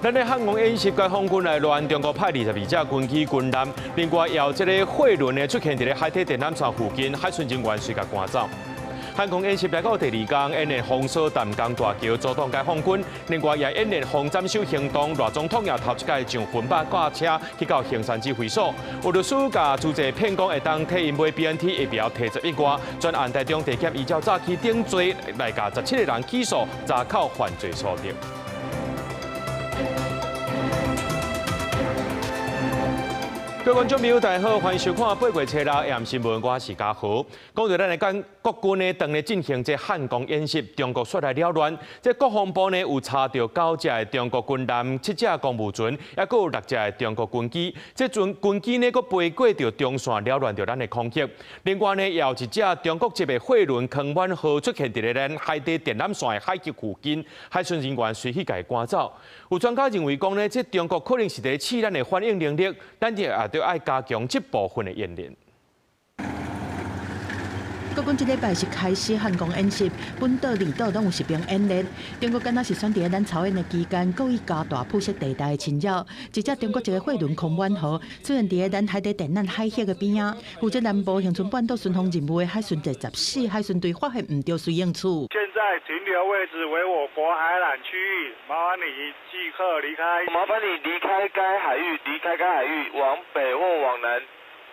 咱的漢光演習，解放軍來亂，中國派22隻軍機軍艦，另外有這个貨輪呢出現佇咧海底電纜線附近，海巡人員隨共趕走。漢光演習來到第二天，演練封鎖淡江大橋，阻擋解放軍；另外也演練防斬首行動，賴總統也頭一擺上分巴駕車去到衡山指揮所。有律師共諸濟騙講會當替𪜶買 BNT 疫苗提10億外，專案台中地檢依照早起定罪來共17個人起訴，查扣犯罪所得。各位觀眾朋友，大家好，歡迎收看八月初六晚新聞，我是嘉豪。講到咱來講國軍呢，當咧進行這漢光演習，中國煞來擾亂。這國防部呢有查著九隻的中國軍艦、七隻公務船，抑閣有六隻的中國軍機。這陣軍機呢，閣飛過著中線，擾亂著咱的空域。另外呢，也有一隻中國籍的貨輪康遠號出現佇咧咱海底電纜線的海域附近，海巡人員隨去共伊趕走。有專家認為講呢，這中國可能是佇試咱的反應能力，咱就也著愛加強這部分的演練。國軍這禮拜是開始漢光演習，本島、離島攏有實兵演練。中國敢若是選佇咱操演的期間，故意加大灰色地帶的侵擾。一隻中國籍的貨輪康遠號出現佇咱海底電纜海域的邊仔，負責南部恆春半島巡防任務的海巡第14海巡隊發現毋對隨應處。現在停留位置為我國海纜區域，麻煩你即刻離開。麻煩你離開該海域，離開該海域，往北或往南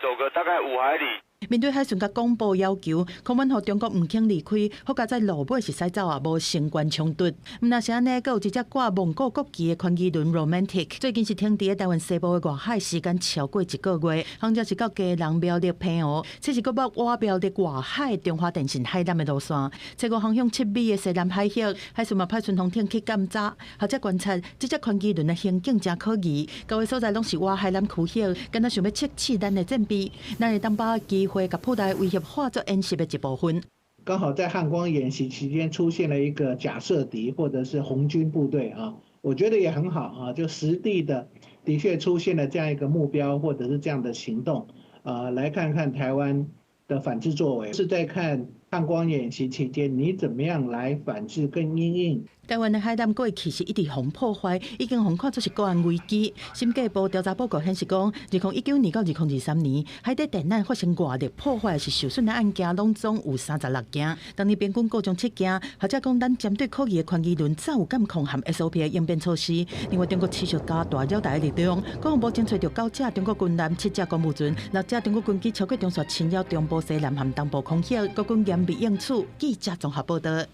走個大概5海里。面對海巡佮廣播要求，康遠號中國毋肯離開，好佳哉路尾是駛走啊，無相關衝突。毋但是按呢，閣有一隻掛蒙古國旗的寬機輪 Romantic，最近是停佇台灣西部的外海，時間超過一個月，航程是到基隆、苗栗、澎湖，這是閣捌倚苗栗外海中華電信海纜的路線。初五航向7米的西南海域，海巡嘛派巡防艇去檢查，學者觀察，這隻寬機輪的行徑誠可疑，𪜶的所在攏是倚海纜區域，敢若想欲測試咱的戰備，咱會當把握機會共普台威脅化作演習的一部分。剛好在漢光演習期間出現了一個假設敵或者是紅軍部隊啊，我覺得也很好啊，就實地的的確出現了這樣一個目標或者是這樣的行動，啊，來看看台灣的反制作為，是在看漢光演習期間你怎麼樣來反制跟因應。台灣的海纜過去是一直予破壞，已經予看作是國安危機。審計部調查報告顯示講，2019年到2023年，海底電纜發生外力破壞是受損的案件，攏總有36件。當年平均故障7件。學者講，咱針對可疑的寬機輪早有監控和 SOP 的應變措施。另外，中國持續加大擾台的力量，國防部偵查著九隻中國軍艦、七隻公務船、六隻中國軍機超過中線侵擾中部西南和東部空域，國軍嚴密應處。記者綜合報導。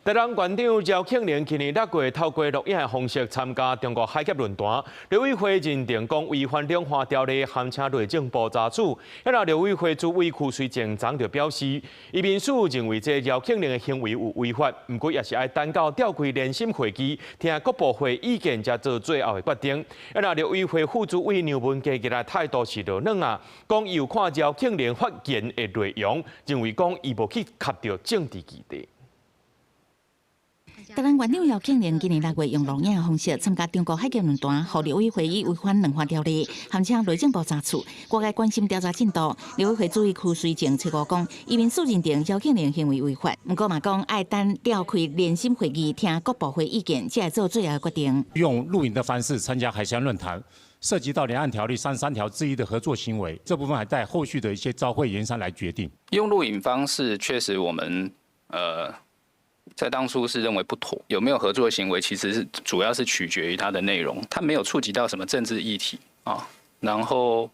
台南縣長姚慶鈴去年6月透過錄影的方式參加中國海峽論壇，陸委會認定講違反兩岸條例，函請內政部查處。啊，陸委會主委邱垂正昨就表示，移民署認為這姚慶鈴的行為有違法，毋過也是愛等到召開聯審會議，聽各部會意見，才做最後的決定。啊，陸委會副主委梁文傑的態度是落軟啊，講伊有看姚慶鈴發言的內容，認為講伊無去磕著政治議題。台南縣長姚慶鈴今年6月用錄影的方式參加中國海峽論壇，予陸委會以違反兩岸條例，函請內政部查處。外界關心調查進度，陸委會主委邱垂正初五講，移民署認定姚慶鈴行為違法，毋過嘛講愛等召開聯審會議，聽各部會意見，才會做最後決定。用錄影的方式參加海峽論壇，涉及到兩岸條例33條之一的合作行為，這部分還待後續的一些召會研商來決定。用錄影方式確實我們在當初是認為不妥，有沒有合作行為，其實是主要是取決於它的內容，它沒有觸及到什麼政治議題啊，然後，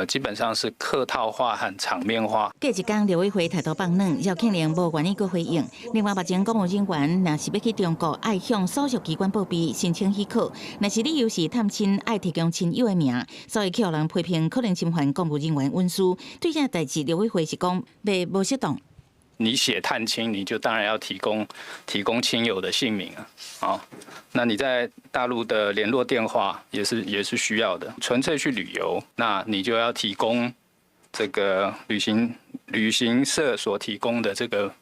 基本上是客套話和場面話。過一工，陸委會態度放軟，姚慶鈴無願意閣回應。另外，目前公務人員若是欲去中國，愛向所屬機關報備申請許可，若是理由是探親，愛提供親友的名，所以去予人批評可能侵犯公務人員隱私。對這代誌，陸委會是講袂無適當。你寫探親，你就當然要提供親友的姓名啊，好，那你在大陸的聯絡電話也是需要的。純粹去旅遊，那你就要提供這個旅行社所提供的這個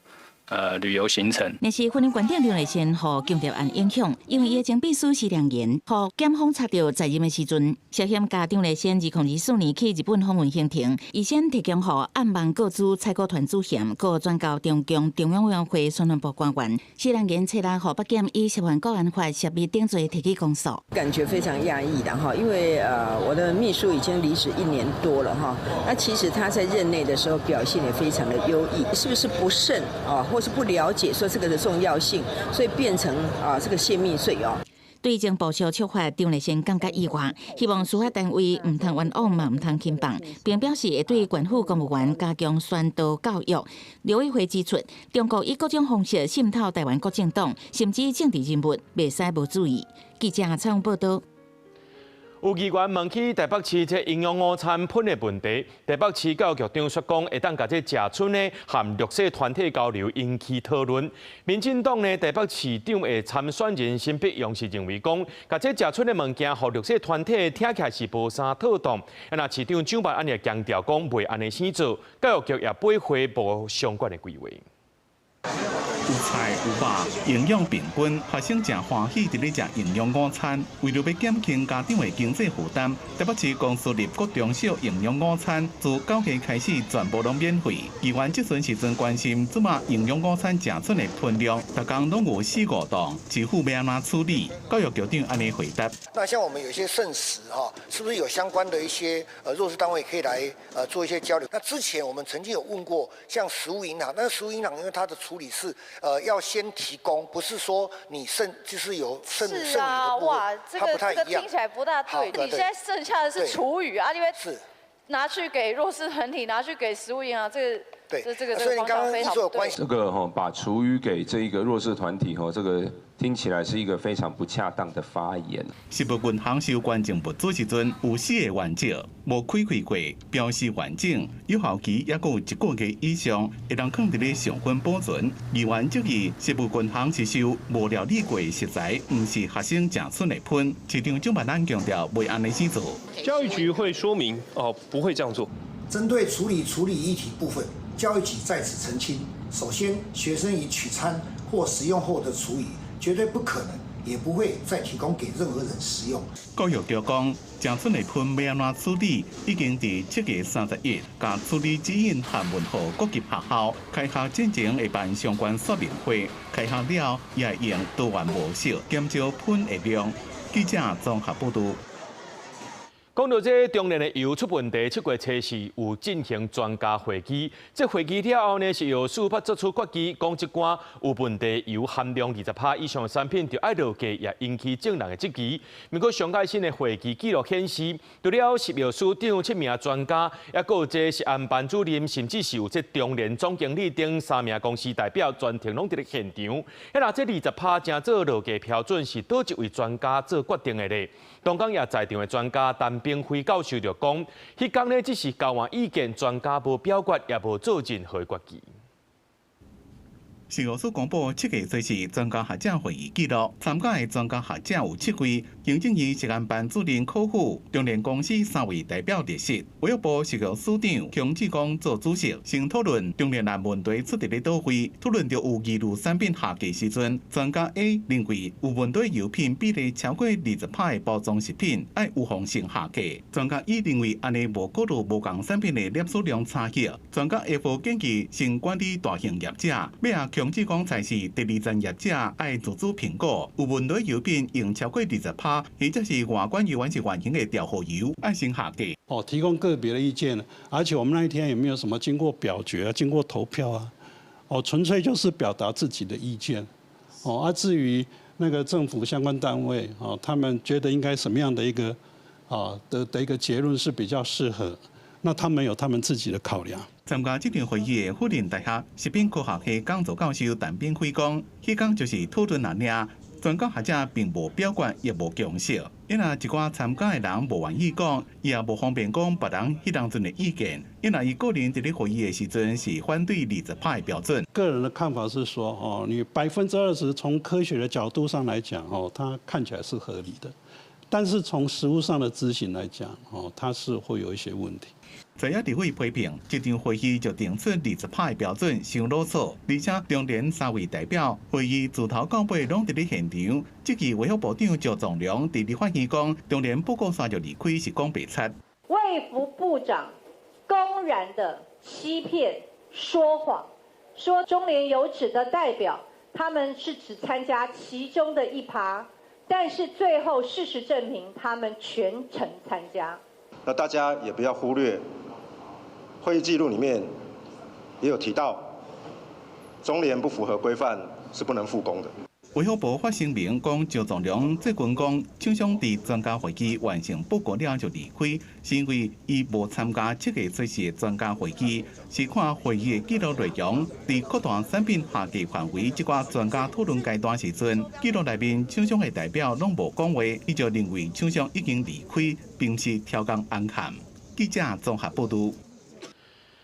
旅遊行程。但是婚姻館長張麗仙予間諜案影響，因為伊的前秘書施良賢，予檢方查著在任的時陣，涉嫌共張麗仙2024年去日本訪問行程，預先提供予暗網個資採購團主嫌，閣轉交中共中央委員會宣傳部官員。施良賢冊六予北檢以涉犯國安法涉密等罪提起公訴。感覺非常訝異的哈，因為我的秘書已經離職一年多了哈，那其實他在任內的時候表現也非常的優異，是不是不慎啊，或是不了解說這個的重要性，所以變成啊這個洩密罪哦。對情報觸發張麗仙感覺意外，希望司法單位毋通冤枉嘛，毋通輕放，並表示會對縣府公務員加強宣導教育。陸委會指出，中國以各種方式滲透台灣各政黨，甚至政治人物，袂使無注意。記者採訪報導。有議員問起台北市這營養午餐噴的問題，台北市教育局長說講會當共這食賰呢和弱勢團體交流，引起討論。民進黨呢台北市長的參選人沈碧榮是認為講，共這食賰的物件予弱勢團體聽起來是無啥妥當。那市長蔣萬安也強調講，袂按呢做，教育局也背回無相關的規劃。有菜有肉，營養平均，學生誠歡喜佇咧食營養午餐。為著欲減輕家長的經濟負擔，台北市公私立國中小營養午餐自9月開始全部攏免費。議員質詢時陣關心，這馬營養午餐食賰的噴量，逐工攏有四五磅，市府欲按怎處理？教育局長按呢回答：那像我們有些剩食哈，是不是有相關的一些弱勢單位可以來做一些交流？那之前我們曾經有問過，像食物銀行，但是食物銀行因為它的處理是要先提供，不是說你剩就是有剩剩餘的部分，這個這個聽起來不大對。你現在剩下的是廚餘啊，因為拿去給弱勢團體，拿去給食物銀行，這個對，這個方向非常不對。這個哈把廚餘給這一個弱勢團體哈，這個聽起來是一個非常不恰當的發言。食物銀行收捐贈物資時陣有四個原則：無開開過，標示完整，有效期猶閣有一個月以上，會當囥佇咧常溫保存。議員質疑食物銀行是收無料理過的食材，毋是學生食賰的噴。市長蔣萬安強調，袂按呢做。教育局會說明哦，不會這樣做。針對處理議題部分，教育局在此澄清：首先，學生已取餐或食用後的廚餘，絕對不可能，也不會再提供給任何人食用。教育局講，食賰的噴欲按怎處理，已經佇7月31日，共處理指引函文予各級學校，開學進前會辦相關說明會，開學了也會用多元模式減少噴的量。記者綜合報道。講到這中煉的油出問題，7月初四有進行專家會議。這會議了後呢，食藥署捌做出決議，講這寡有問題油含量20%以上的產品，就愛落架，也引起眾人的質疑。毋過上蓋新的會議記錄顯示，除了食藥署長七名專家，猶閣有這食安班主任，甚至是有這中煉總經理等三名公司代表，全程攏佇咧現場。那這20%成做落架標準是佗一位專家做決定的咧？當天也在場的專家陳炳輝教授就講，彼工呢只是交換意見，專家無表決，也無做任何決議。食藥署公布7月初四專家學者會議記錄，參加的專家學者有七位，行政院食安辦主任柯富、中煉公司三位代表列席。衛福部食藥署長洪志剛做主席，先討論中煉案問題出佇咧佗位，討論著有疑慮產品下架時陣，專家 A 認為有問題油品比例超過20%的包裝食品，愛預防性下架。專家 E 認為按呢無考慮無仝產品的攝取量差異。專家 F 建議先管理大型業者，尾仔強制講才是第二層業者愛自主評估，有問題油品用超過20%，或者是外觀油還是原型的調和油，愛先下架。哦，提供個別的意見，而且我們那一天也沒有什麼經過表決啊，經過投票啊，哦，純粹就是表達自己的意見。哦，啊，至於那個政府相關單位，哦，他們覺得應該什麼樣的一個的一個結論是比較適合，那他們有他們自己的考量。參加這場會議的輔仁大學食品科學系講座教授陳炳輝講，彼工就是討論爾，專家學者並無表決，也無共識。因為一寡參加的人無願意講，伊也無方便講別人彼當陣的意見。因為伊個人佇咧會議的時陣是反對20%的標準。個人的看法是說，哦，你20%從科學的角度上來講，哦，它看起來是合理的。但是從實務上的執行來講，哦，它是會有一些問題。在野立委批評，這場會議就定出20%的標準，傷囉嗦，而且中聯三位代表會議自頭到尾攏佇咧現場。這期衛福部長趙宗龍佇立法院講，中聯報告煞就離開是講白賊。衛福部長公然的欺騙、說謊，說中聯油脂的代表，他們是只參加其中的一趴，但是最後事實證明，他們全程參加。那大家也不要忽略，會議記錄裡面也有提到，中聯不符合規範是不能復工的。衛福部發聲明講，趙宗龍最近講，廠商佇專家會議完成報告了就離開，是因為伊無參加7月初四的專家會議，是看會議的記錄內容，佇擴大產品下架範圍這寡專家討論階段時陣，記錄內面廠商的代表攏無講話，伊就認為廠商已經離開，並毋是刁工紅坎。記者綜合報導。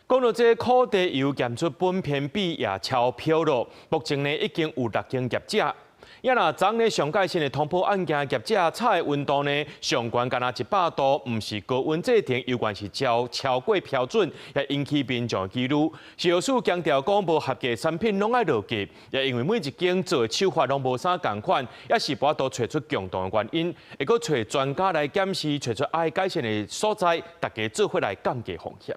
講到這苦茶油檢出苯偏比也超標咯，目前呢已經有六間業者。也若昨呢上蓋新的通報案件業者測的溫度呢上懸干焦100度，毋是高溫製程，猶原是超過標準，也引起民眾疑慮。食藥署強調講，無合格產品攏愛落架，也因為每一間做的手法攏無啥仝款，也是無法度揣出共同的原因，會閣揣專家來檢視，揣出愛改善的所在，大家做伙來降低風險。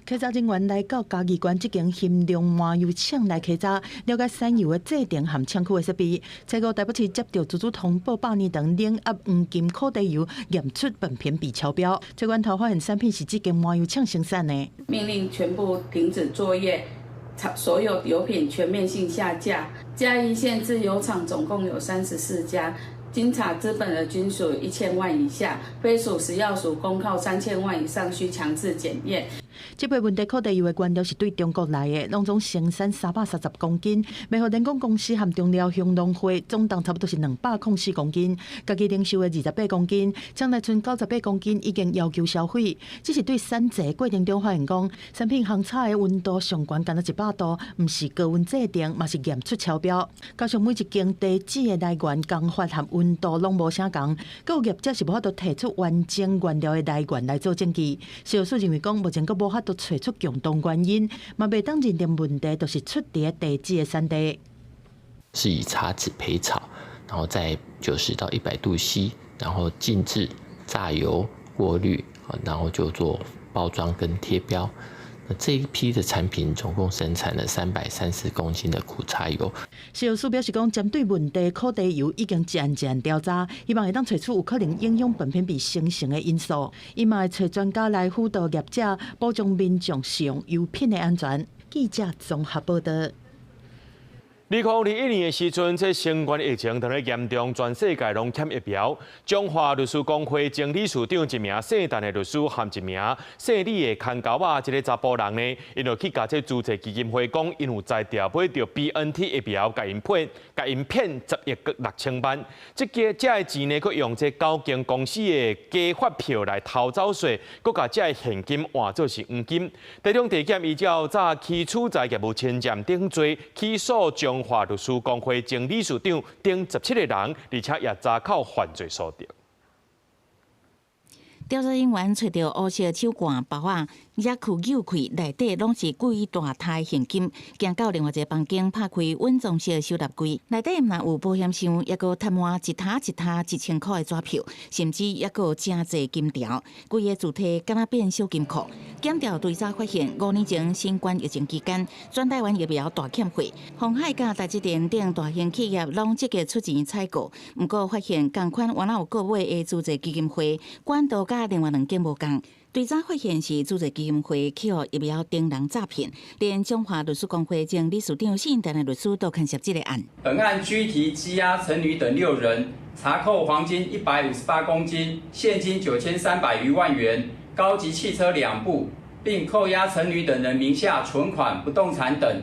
稽查人員來到嘉義縣這間興隆麻油廠來稽查，了解產油的製程和廠區的設備。初五台北市接到業主通報，百年堂冷壓黃金苦茶油驗出苯偏比超標，這源頭發現產品是這間麻油廠生產的。命令全部停止作業，所有油品全面性下架。嘉義縣製油廠總共有34家。經查資本額均屬1000萬以下，非屬食藥署公告3000萬以上需強制檢驗。這批問題苦茶油的原料是對中國來的，攏總生產330公斤，賣予聯廣公司和中寮鄉農會，總重差不多是204公斤，家己零售的28公斤，廠內賰98公斤已經要求銷毀。只是對產製過程中發現講，產品烘炒的溫度上懸干焦100度，毋是高溫製程，嘛是驗出超標。加上每一間茶籽的來源、工法和溫度攏無啥仝，閣有業者是無法度提出完整原料的來源來做證據。食藥署認為講，目前閣無法度揣出共同原因，嘛袂當認定問題就是出佇茶籽的產地。是以茶籽焙炒，然後在90到100度 C，然後靜置榨油過濾，然後就做包裝跟貼標。那這一批的產品總共生產了330公斤的苦茶油。食藥署表示講，針對問題苦茶油已經一案一案調查，希望會當揣出有可能影響苯偏比生成的因素。伊嘛會揣專家來輔導業者，保障民眾使用油品的安全。記者綜合報導。2021年的時陣，這新冠疫情當咧嚴重，全世界攏欠疫苗。中華律師公會前理事長一名姓陳的律師和一名姓李的牽狗仔，這个查埔人呢，𪜶就去共這慈濟基金會講，𪜶有才調買著 BNT 疫苗，共𪜶騙10億六千萬。這个這个錢呢，閣用這九間公司的假發票來偷走稅，閣共這个現金換做是黃金。台中地檢依照詐欺取財業務侵佔等罪起訴中華律師公會前理事長等17個人，而且也查扣犯罪所得。調查人員揣著烏色手罈包仔，也扣扭開，內底攏是幾大沓現金。行到另外一個房間，拍開穩裝式收納櫃，內底毋但有保險箱，抑閣疊滿一沓一沓1000箍的紙票，甚至抑閣有誠濟金條。規个主體敢若變小金庫。檢調追查發現，5年前新冠疫情期間，全台灣疫苗大欠貨，鴻海佮台積電等大型企業攏積極出錢採購。毋過發現仝款原來有購買的慈濟基金會，管道佮另外兩間無仝。追查發現是慈濟基金會去予疫苗頂人詐騙，連中華律師公會前理事長姓陳的律師都牽涉這個案。本案拘提羈押陳女等六人，查扣黃金158公斤、現金9300餘萬元、高級汽車兩部，並扣押陳女等人名下存款、不動產等。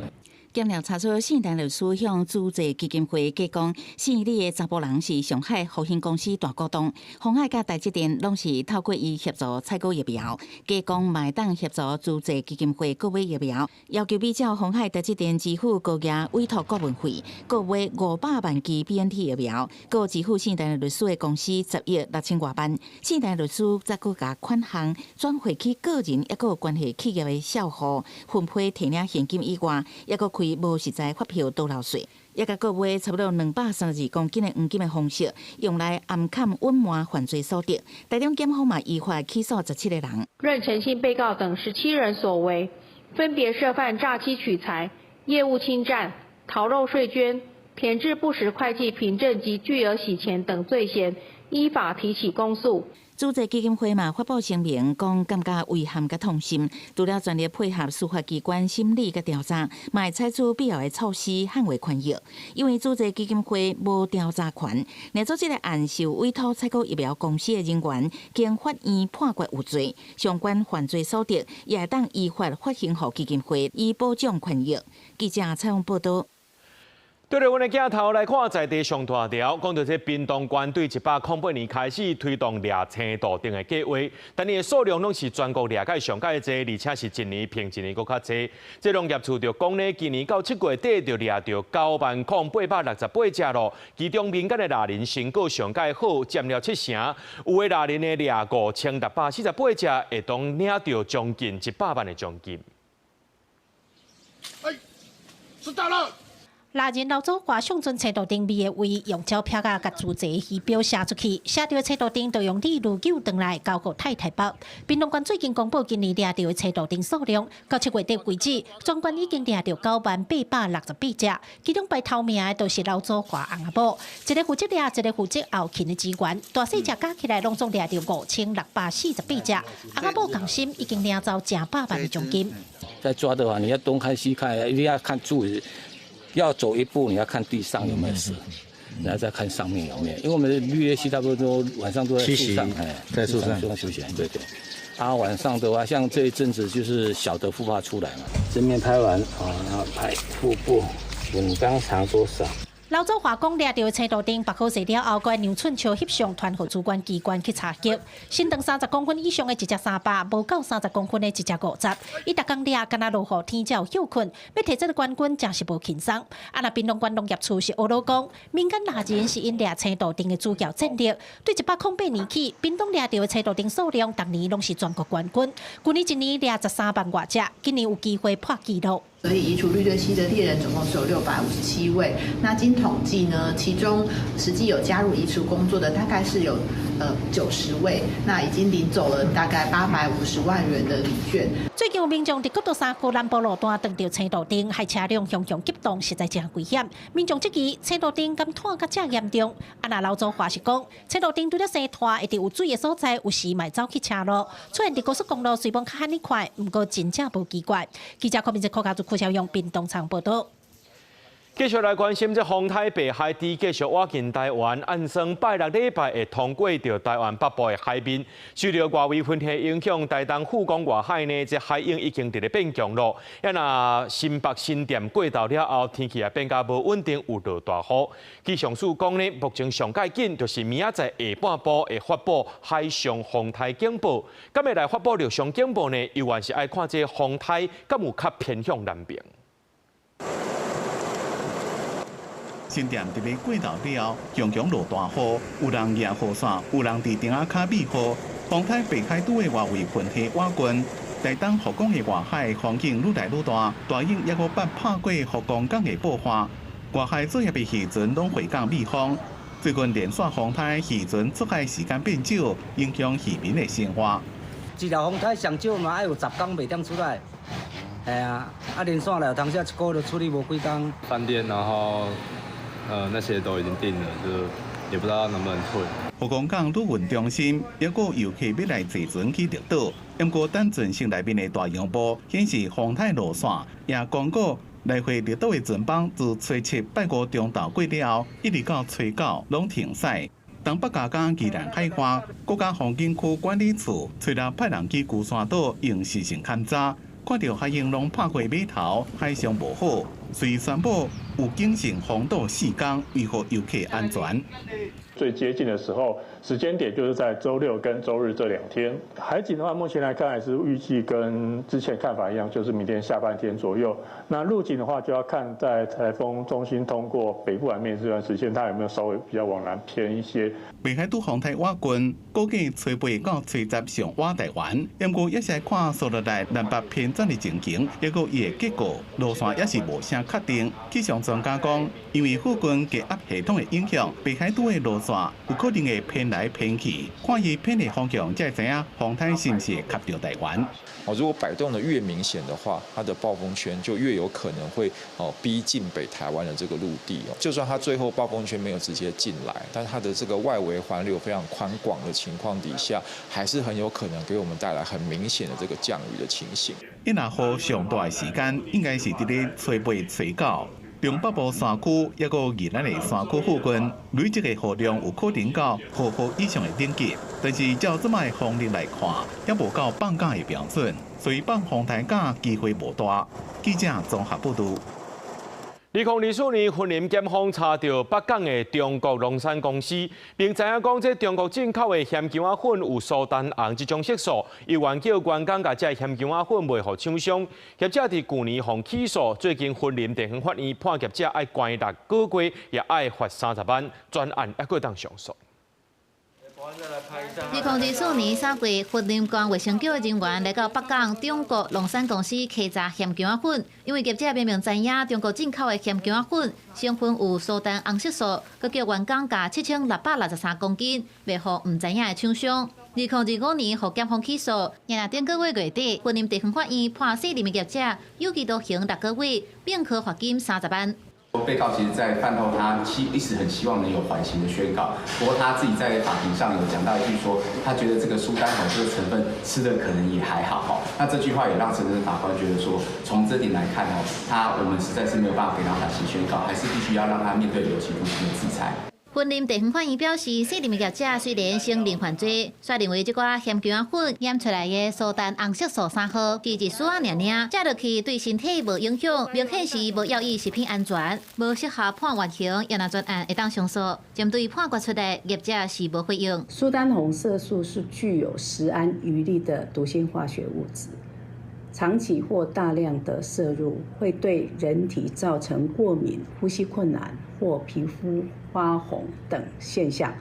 檢調查出姓陳律師向慈濟基金會假講，姓李的查埔人是上海復興公司大股東，鴻海佮台積電攏是透過伊協助採購疫苗，假講嘛會當協助慈濟基金會購買疫苗，要求比照鴻海、台積電支付高額委託顧問費，購買500萬劑 BNT 疫苗，閣支付姓陳律師的公司10億6千外萬，姓陳律師再閣共款項轉匯去個人抑閣有關係企業的帳戶，分批提領現金以外，抑閣開無實在發票逃漏稅，抑閣購買差不多232公斤的黃金的方式，用來掩崁隱瞞犯罪所得。台中檢方嘛依法起訴17個人。認陳姓被告等17人所為，分別涉犯詐欺取財、業務侵佔、逃漏稅捐、填製不實會計憑證及巨額洗錢等罪嫌，依法提起公訴。慈濟基金會嘛發布聲明，講感覺遺憾佮痛心，除了全力配合司法機關審理佮調查，嘛會採取必要的措施捍衛權益。因為慈濟基金會無調查權，捏造這個案受委託採購疫苗公司的人員，經法院判決有罪，相關犯罪所得也會當依法發還予基金會，以保障權益。記者採訪報道。對著阮的鏡頭來看，在地上大條，講到這屏東縣對108年開始推動掠青杜鵑的計劃，但伊的數量攏是全國掠甲上蓋濟，而且是一年比一年閣較濟。這農業處就講呢，今年到7月底就掠著90,868隻囉，其中民間的獵人成果上蓋好，佔了七成，有的獵人呢掠5648隻，會當領著將近100萬的獎金。哎，知道了。獵人劉祖華上陣青杜鵑覓的位，用膠片仔共自製魚標寫出去，寫著青杜鵑就用鯉魚救轉來交予太台北。屏東縣最近公布今年掠著的青杜鵑數量，到7月底為止，全縣已經掠著90,868隻，其中排頭名的就是劉祖華翁仔某，一个負責掠，一个負責後勤的支援，大細隻加起來攏總掠著5648隻，翁仔某仝心已經領走成百萬的獎金。在抓的話，你要東看西看，一定要看注意。要走一步，你要看地上有沒有蛇，然後再看上面有沒有。因為我們的綠鬣蜥差不多晚上都在樹上，哎，在樹上休息。對對。啊，晚上的話，像這一陣子就是小的孵化出來嘛。正面拍完啊，然後拍腹部，吻肛長多少？劉祖華講，掠著青杜鵑，縛好勢了後，閣量寸尺翕相，傳予主管機關去查核。身長30公分以上的一隻300，無夠30公分的一隻50。伊逐工掠，敢若落雨天才有歇睏，欲提這个冠軍，真是無輕鬆。啊，若屏東縣農業處是呵咾講，民間獵人是𪜶掠青杜鵑的主要戰力。對108年起，屏東掠著的青杜鵑數量，逐年攏是全國冠軍。舊年一年掠13萬外隻，今年有機會破紀錄。所以移除綠鬣蜥的獵人總共是有657位。那經統計呢，其中實際有加入移除工作的大概是有90位，那已經領走了大概850萬元的禮券。最近有民眾佇國道3號南部路段撞著青杜鵑，害車輛雄雄急動，實在真危險。民眾質疑青杜鵑敢湠甲遮嚴重？啊，若劉祖華是講，青杜鵑除了生湠，會佇有水的所在，有時嘛會走去車路。出現佇高速公路雖罔較罕呢快，毋過真正無奇怪。記者柯明哲、柯家祖、柯小勇，屏東採訪報導。繼續來關心這風颱白海豬繼續倚近台灣，按算拜六禮拜會通過著台灣北部的海面。受著外圍雲系影響，台東富岡外海呢，這海湧已經佇咧變強囉。啊若新北新店過頭了後，天氣也變較無穩定，有落大雨。氣象署講呢，目前上蓋緊就是明仔載下半晡會發布海上風颱警報。敢會來發布陸上警報呢？猶原是愛看這風颱敢有較偏向南邊。新店佇咧過頭了後，強強落大雨，有人舉雨傘，有人佇頂仔跤避雨。風颱白海豬的外圍雲系倚近，台東福岡的外海風湧愈來愈大，大湧猶閣捌拍過福岡港的報岸。外海作業的漁船攏回港避風。最近連續風颱，漁船出海時間變少，影響漁民的生活。一條風颱上少嘛愛有10工袂當出來。係啊，啊連續來有當時一個月都處理無幾工。飯店，然後。那些都已經訂了，就也不知道能不能退。福岡港旅運中心抑閣遊客欲來坐船去綠島，毋過等船室內面的大螢幕顯示風颱路線，也公告來回綠島的船班自初七拜五中晝過了後，一直到初九攏停駛。東北角佮宜蘭海岸國家風景區管理處初六派人去龜山島用視線勘查，看著海湧攏拍過碼頭，海相無好，隨宣布有警性封島4天，維護遊客安全。最接近的時候，時間點就是在週六跟週日這2天。海警的話，目前來看還是預計跟之前看法一樣，就是明天下半天左右。那陸警的話，就要看在颱風中心通過北部海面這段時間，它有沒有稍微比較往南偏一些。北海拄風颱倚近，估計初八到初十上倚台灣，不過也是看數落來南北偏轉的情形，抑閣伊的結果路線也是無啥確定。氣象專家講，因為附近低壓系統的影響，北海拄的路線有可能會偏來偏去，看伊偏的方向，才會知影風颱是毋是會及著台灣。哦，如果擺動得越明顯的話，它的暴風圈就越有可能會哦逼近北台灣的這個陸地哦。就算它最後暴風圈沒有直接進來，但它的這個外圍環流非常寬廣的情況底下，還是很有可能給我們帶來很明顯的這個降雨的情形。伊若雨上大的時間，應該是佇咧初八、初九。中北部山區抑閣宜蘭的山區附近，累積的雨量有可能到豪雨以上的等級，但是照這擺風力來看，猶無到放假的標準，所以放風颱假機會無大。記者綜合報導。2024年，雲林檢方查著北港的中國農產公司，並知影講這中國進口的鹹薑仔粉有蘇丹紅這種色素，伊原叫員工共這鹹薑仔粉賣予廠商，業者佇舊年予起訴，最近雲林地方法院判業者愛關6個月，也愛罰30萬，專案猶閣會當上訴。2024年3月，雲林縣衛生局的人員來到北港中國農產公司稽查鹹薑仔粉，因為業者明明知影中國進口的鹹薑仔粉成分有蘇丹紅色素，閣叫員工共7663公斤賣予毋知影的廠商。2025年，予檢方起訴，若頂個月月底，雲林地方法院判四名業者有期徒刑6個月，並科罰金30萬。被告其實，在犯後，他一直很希望能有緩刑的宣告。不過他自己在法庭上有講到一句說，他覺得這個蘇丹紅這個成分吃的可能也還好哈。那這句話也讓承審法官覺得說，從這點來看哦，我們實在是沒有辦法給他緩刑宣告，還是必須要讓他面對有期徒刑的制裁。雲林地方法院表示，四名業者雖然承認犯罪，卻認為這寡鹹薑仔粉驗出來的蘇丹紅色素3號是一絲仔爾爾，食落去對身體無影響，明顯是無要意食品安全，無適合判緩刑，也若專案會當上訴。針對判決出來，業者是無回應。蘇丹紅色素是具有食安疑慮的毒性化學物質，長期或大量的攝入會對人體造成過敏、呼吸困難或皮膚發紅等現象。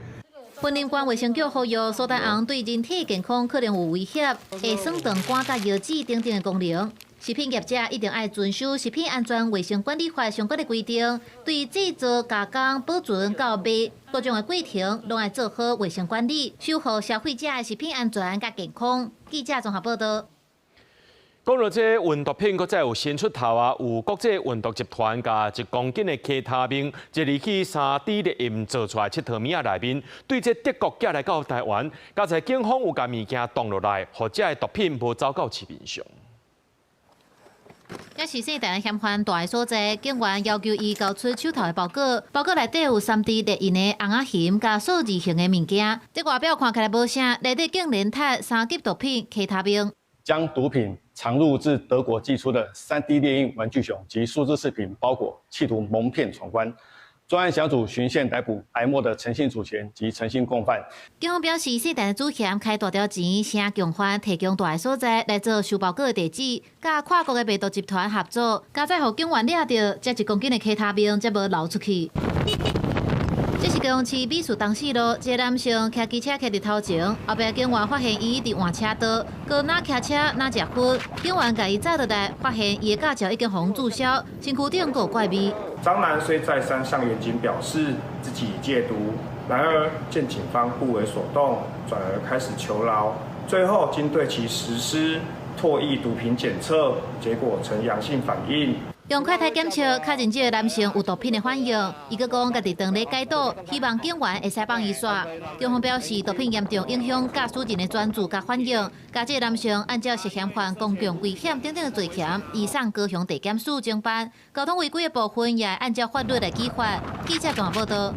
雲林縣衛生局呼籲，蘇丹紅對人體健康可能有威脅，會損腸肝佮腰子等等的功能。食品業者一定愛遵守食品安全衛生管理法相關的規定，對製造、加工、保存到賣各種的過程，攏愛做好衛生管理，守護消費者的食品安全佮健康。記者綜合報道。講到這運毒品，閣再有新出頭啊！有國際運毒集團共1公斤的 K 他命，一入去3D 列印做出來𨑨迌物仔內面，對這德國寄來到台灣，佳哉警方有共物件擋落來，予這个毒品無走到市面上。這是姓陳的嫌犯蹛的所在，警員要求伊交出手頭的包裹，包裹內底有3D 列印的尪仔熊佮數字型的物件，這外表看起來無啥，內底竟然含3級毒品 K 他命。將毒品藏入自德國寄出的 3D 列印玩具熊及數字飾品包裹，企圖蒙騙闖關。專案小組循線逮捕癌末的陳姓主嫌及陳姓共犯。警方表示，姓陳的主嫌開大條錢，請共犯提供蹛的所在來做收包裹的地址，佮跨國的賣毒集團合作，佳哉予警員掠著，這1公斤的 K 他命才無流出去。這是高雄市美術東四路，一个男性騎機車騎佇頭前，後壁警員發現伊佇換車道，閣若騎車若食薰，警員共伊紮落來，發現伊的駕照已經予註銷，身軀頂閣有怪味。張男雖再三向員警表示自己已戒毒，然而見警方不為所動，轉而開始求饒，最後經對其實施唾液毒品檢測，結果呈陽性反應。用快篩檢測確認這个男性有毒品的反應，伊閣講家己當咧戒毒，希望警員會使放伊煞。警方表示，毒品嚴重影響駕駛人的專注佮反應，共這个男性按照涉嫌犯公共危險等等的罪嫌，移送高雄地檢署偵辦。交通違規的部分也會按照法律來處罰。記者綜合報道。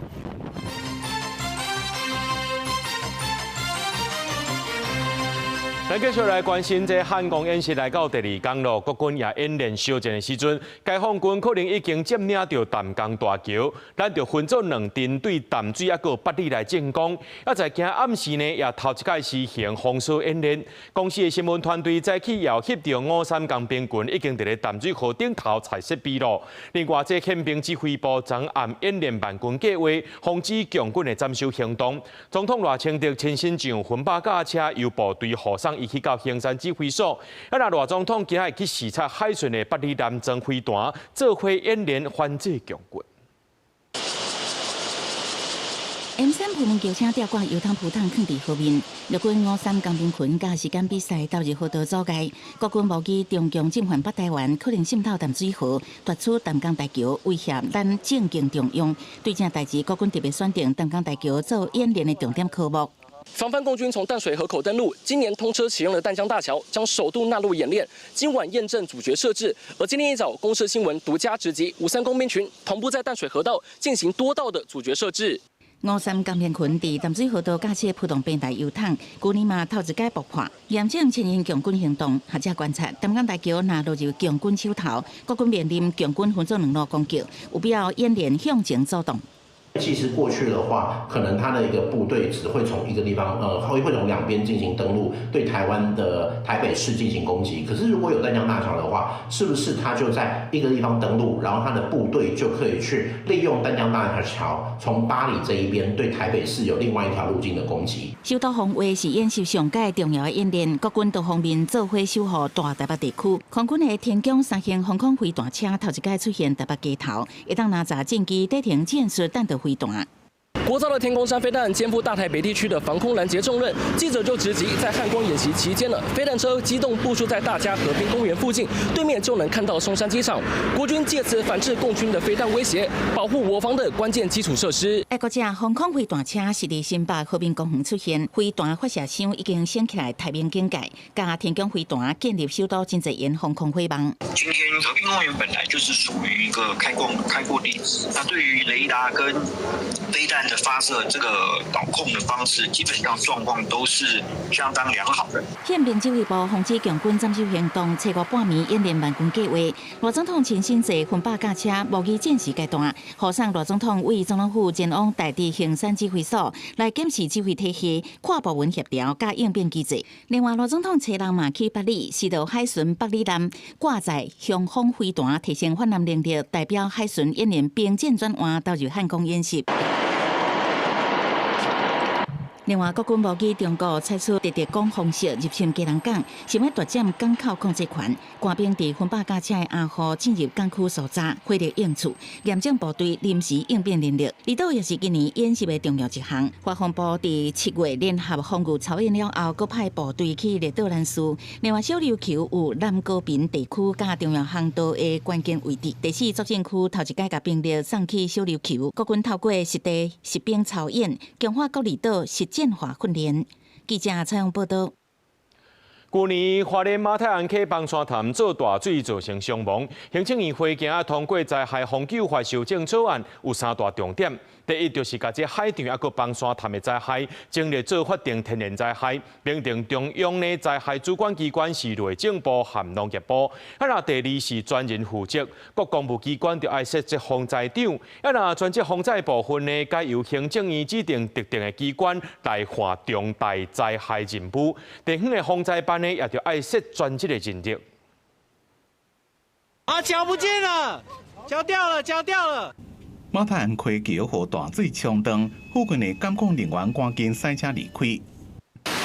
咱繼續來關心這漢光演習來到第二工咯，國軍也演練相戰的時陣，解放軍可能已經佔領著淡江大橋，咱就分做兩陣對淡水抑閣八里來進攻。啊，在今暗時呢，也頭一擺實行封鎖演練。公視的新聞團隊早起也翕著五三工兵群已經佇咧淡水河頂頭採設備咯。另外，這憲兵指揮部昨暗演練萬軍計劃，防止共軍的斬首行動。總統賴清德親身上分巴駕車，由部隊護送伊去到衡山指揮所。啊，若賴總統今仔日去視察海巡的八里艦裝飛彈，做伙演練反制共軍。 M3普門轎車吊掛油桶浮桶囥佇河面，陸軍53工兵群佮時間比賽投入河道阻礙，國軍無機中共進犯北台灣，可能滲透淡水河，奪取淡江大橋，威脅咱政經中央。對這代誌，國軍特別選定淡江大橋做演練的重點科目。防範共軍從淡水河口登陸，今年通車啟用的淡江大橋將首度納入演練。今晚驗證阻絕設置，而今天一早，公視新聞獨家直擊，53工兵群同步在淡水河道進行多道的阻絕設置。 53工兵群佇淡水河道架設浮動平台油桶，舊年嘛頭一擺爆破，嚴正前沿共軍行動。學者觀察，淡江大橋若落入共軍手頭，國軍面臨共軍分做兩路攻擊，有必要演練向前阻擋。其實過去的話，可能他的一個部隊只會從一個地方，會從兩邊進行登陸，對台灣的台北市進行攻擊。可是如果有淡江大橋的話，是不是他就在一個地方登陸，然後他的部隊就可以去利用淡江大橋，從八里這一邊對台北市有另外一條路徑的攻擊？首都防衛是演習上蓋重要的演練，國軍多方面做伙守護大台北地區。空軍的天弓三型防空飛彈車頭一擺出現台北街頭，會當拿載戰機短程戰術彈道飛彈。國造的天弓三飛彈肩負大台北地區的防空攔截重任，記者就直擊在漢光演習期間呢，飛彈車機動部署在大家和平公園附近，對面就能看到松山機場。國軍借此反制共軍的飛彈威脅，保護我方的關鍵基礎設施。愛國者防空飛彈車是佇新北和平公園出現，飛彈發射箱已經升起來太平警戒，佮天弓飛彈建立首都真濟沿防空火網。今天和平公園本來就是屬於一個開闊地，那對於雷達跟飛彈的發射這個導控的方式，基本上狀況都是相當良好的。憲兵指揮部防止共軍斬首行動，初五半暝演練萬軍計劃。賴總統親身坐分巴駕車，模擬戰時階段，護送賴總統為總統府前往大直衡山指揮所來檢視指揮體系、跨部門協調佮應變機制。另外，賴總統初六嘛去八里，視導海巡八里艦掛載雄風飛彈，提升反艦能力，代表海巡演練兵戰轉換，投入漢光演習。另外，國軍無機中國採取特特攻方式入侵基隆港，想欲奪佔港口控制權。官兵佇分巴駕車的掩護進入港區搜查，火力應處，嚴整部隊臨時應變能力。離島也是今年演習的重要一項。國防部佇7月聯合防禦操演了後，閣派部隊去列島攔事。另外，小琉球有南高屏地區佮重要航道的關鍵位置。第四作戰區頭一擺共兵力送去小琉球，國軍透過實地實兵操演，強化各離島實戰化訓練。記者採訪報導。舊年花蓮馬太鞍溪崩山潭做大水造成傷亡，行政院會今仔通過災害防救法修正草案，有三大重點。第一，就是共這海場抑閣崩山潭的災害，增列做法定天然災害，明定中央的災害主管機關是內政部和農業部。啊，若第二是專人負責，各公務機關就愛設這防災長。啊，若專責防災部分呢，改由行政院指定特定的機關來負重大災害任務。地方的防災辦呢，也就愛設專職的人力。啊，腳不見了，腳掉了，腳掉了。馬太鞍溪橋予大水沖斷，附近的監控人員趕緊駛車離開。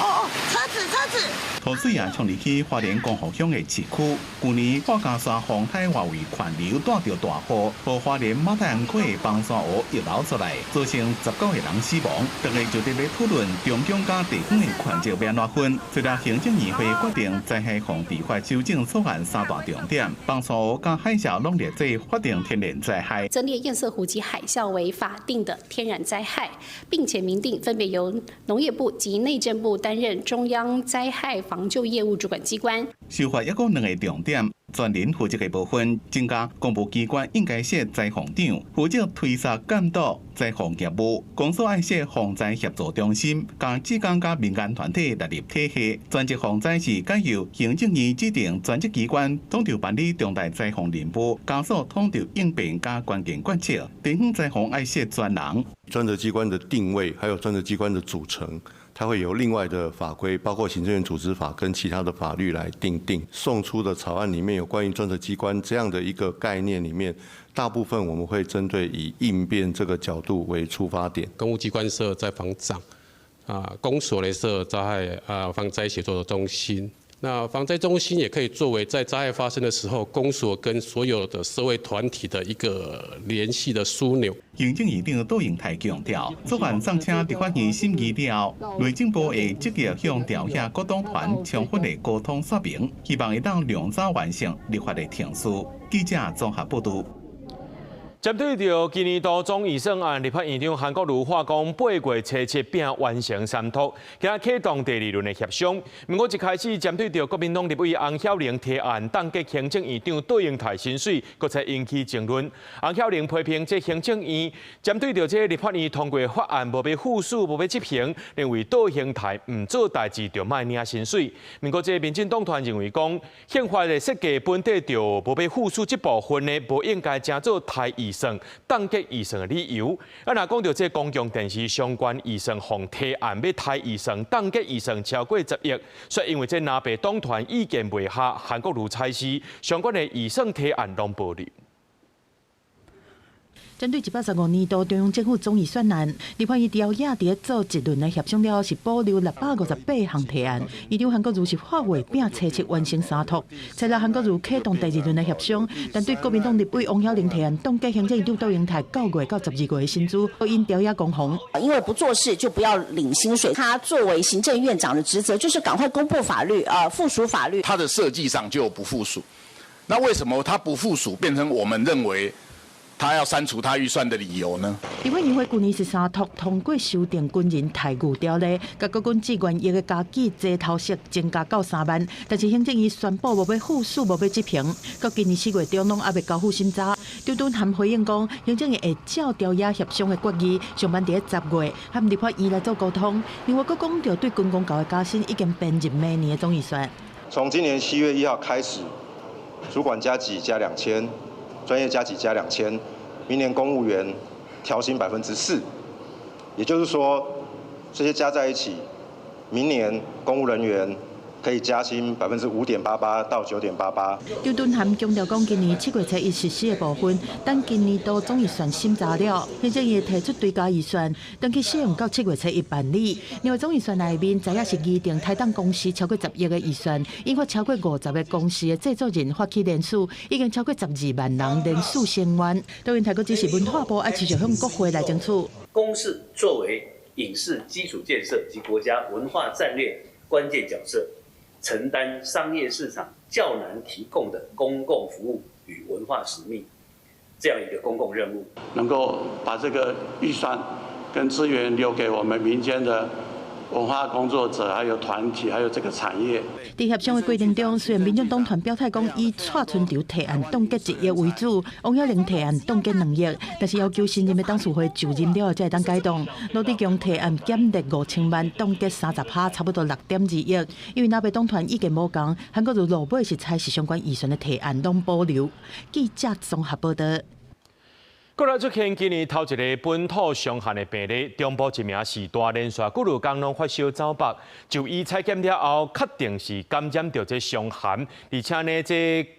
哦哦，車子車子。土水也衝入去花蓮光復鄉的市區。舊年破加山風台外圍環流帶著大雨，予花蓮馬太鞍溪的崩山湖溢流出來，造成19個人死亡。大家就佇咧討論中央佮地方的權責欲按怎分。隨著行政院會決定災害防治法修正草案三大重點，崩山湖佮海嘯攏列做法定天然災害。增列堰塞湖及海嘯為法定的天然災害，並且明定分別由農業部及內政部擔任中央災害防救業務主管機關。修法抑閣兩個重點，專人負責的部分，增加公務機關應該設災防長，負責推捒監督災防業務；公所愛設防災協助中心，將志工佮民間團體納入體系。專責防災是改由行政院指定專責機關統籌辦理重大災防任務，加速統籌應變佮關鍵決策。地方災防愛設專人。專責機關的定位，還有專責機關的組成，它會有另外的法規，包括行政院組織法跟其他的法律來訂定。送出的草案裡面有關於專責機關這樣的一個概念裡面，大部分我們會針對以應變這個角度為出發點。公務機關設災防長，公所來設災害防災協作的中心。那防災中心也可以作為在災害發生的時候，公所跟所有的社會團體的一個聯繫的樞紐。行政院長杜英台強調，草案送請立法院審議了後，內政部會積極向朝野各黨團充分的溝通說明，希望會當量早完成立法的程序。記者綜合報導。針對著今年度總預算案，立法院長韓國瑜話講八月初七拼完成三讀，今仔啟動第二輪的協商。毋過一開始針對著國民黨立委翁曉玲提案凍結行政院長卓榮泰薪水，閣再引起爭論。翁曉玲批評這行政院針對著這立法院通過法案，無欲副署，無欲執行，認為卓榮泰毋做代誌就莫領薪水。毋過這民進黨團認為講，憲法的設計本底就無欲副署這部分呢，無應該成做刣預算、凍結預算的理由。啊，若講著這公共電視相關預算，予提案欲刣預算、凍結預算超過10億，所以因為這藍白黨團意見袂合，韓國瑜裁示相關的預算提案攏保留。針對115年度中央政府總預算案，立法院朝野佇咧做一輪的協商了後，是保留658項提案。院長韓國瑜是發話拼初七完成三讀，初六韓國瑜啟動第二輪的協商，但對國民黨立委翁曉玲提案凍結行政院長卓榮泰9月到12月的薪資，引朝野攻防。因為不做事就不要領薪水。他作為行政院長的職責，就是趕快公布法律，附屬法律。他的設計上就不附屬，那為什麼他不附屬，變成我們認為他要刪除他預算的理由呢？立法院會舊年是三讀通過修訂軍人待遇條例，共國軍志願役的加給齊頭式增加到3萬，但是行政院宣布無欲副署，無欲執行，到今年4月中攏猶未交付審查。張敦涵回應講，行政院會照朝野協商的決議，上晚佇咧10月和立法院來做溝通。另外，閣講著對軍公教的加薪已經編入明年的總預算。從今年7月1號開始，主管加給加2000。專業加給加2000，明年公務員調薪4%，也就是說，這些加在一起，明年公務人員可以加薪5.88%到9.88%。張敦涵強調講，今年7月初一實施的部分，等今年度總預算審查了，行政院提出追加預算，等去使用到7月初一辦理。另外總預算內面，昨夜是擬定台東公司超過10億的預算，引發超過50個公司的製作人發起聯署，已經超過12萬人聯署聲援。卓榮泰閣指示文化部愛持續向國會來爭取。公視作為影視基礎建設及國家文化戰略關鍵角色，承擔商業市場較難提供的公共服務與文化使命，這樣一個公共任務，能夠把這個預算跟資源留給我們民間的文化工作者，還有團體，還有這個產業。佇協商的過程中，雖然民進黨團表態講以蔡春潮提案凍結1億為主，王曉玲提案凍結2億，但是要求新任的董事會就任了後才會當改動。羅致強提案減列5000萬，凍結30%，差不多6.2億。因為藍白黨團意見無仝，韓國瑜落尾是採取相關預算的提案攏保留。記者綜合報導。國內出現今年頭一个本土傷寒的病例，中部一名序大連續幾落工攏發燒走腹，就醫採檢了後，確定是感染著這傷寒，而且呢，這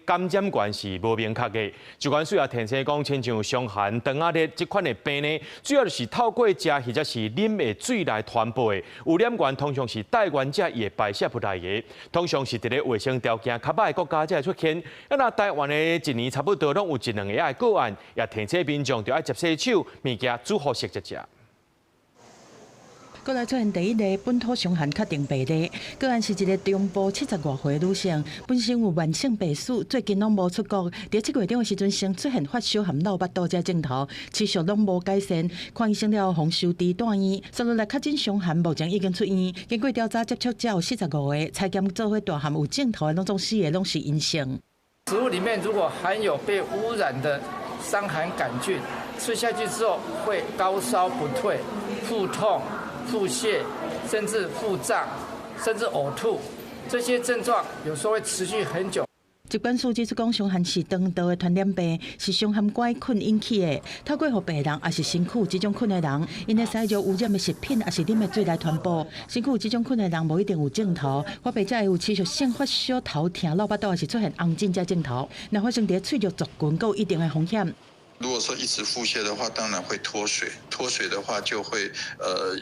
感染源是無明確的。疾管署也提醒講，親像傷寒、腸仔熱這款的病呢，主要就是透過食或者是啉的水來傳播的。污染源通常是帶原者伊的排泄物來的，通常是佇咧衛生條件較歹的國家才會出現。啊，若台灣的一年差不多攏有一兩个个個案，也提醒民眾就愛捷洗手，物件煮予熟才食。國內出現第一例本土傷寒確定病例，個案是一个中部70外歲女性，本身有慢性病史，最近攏無出國。佇7月中的時陣，先出現發燒和落腹肚這症頭，持續攏無改善。看醫生了後，予收治住院，煞落來確診傷寒，目前已經出院。經過調查，接觸者有45个，採檢做伙大漢有症頭的，攏總4个攏是陰性。食物裡面如果含有被污染的傷寒桿菌，吃下去之後會高燒不退、腹痛、腹瀉，甚至腹脹，甚至嘔吐，這些症狀有時候會持續很久。疾管署指出講，傷寒是腸道的傳染病，是傷寒桿菌引起的。透過予病人，抑是身軀有這種菌的人，𪜶會使用污染的食品，抑是啉的水來傳播。身軀有這種菌的人，無一定有症頭，發病者會有持續性發燒、頭痛、落腹肚，抑是出現紅疹這症頭。若發生佇喙弱族群，閣有一定的風險。如果說一直腹瀉的話，當然會脫水，脫水的話就會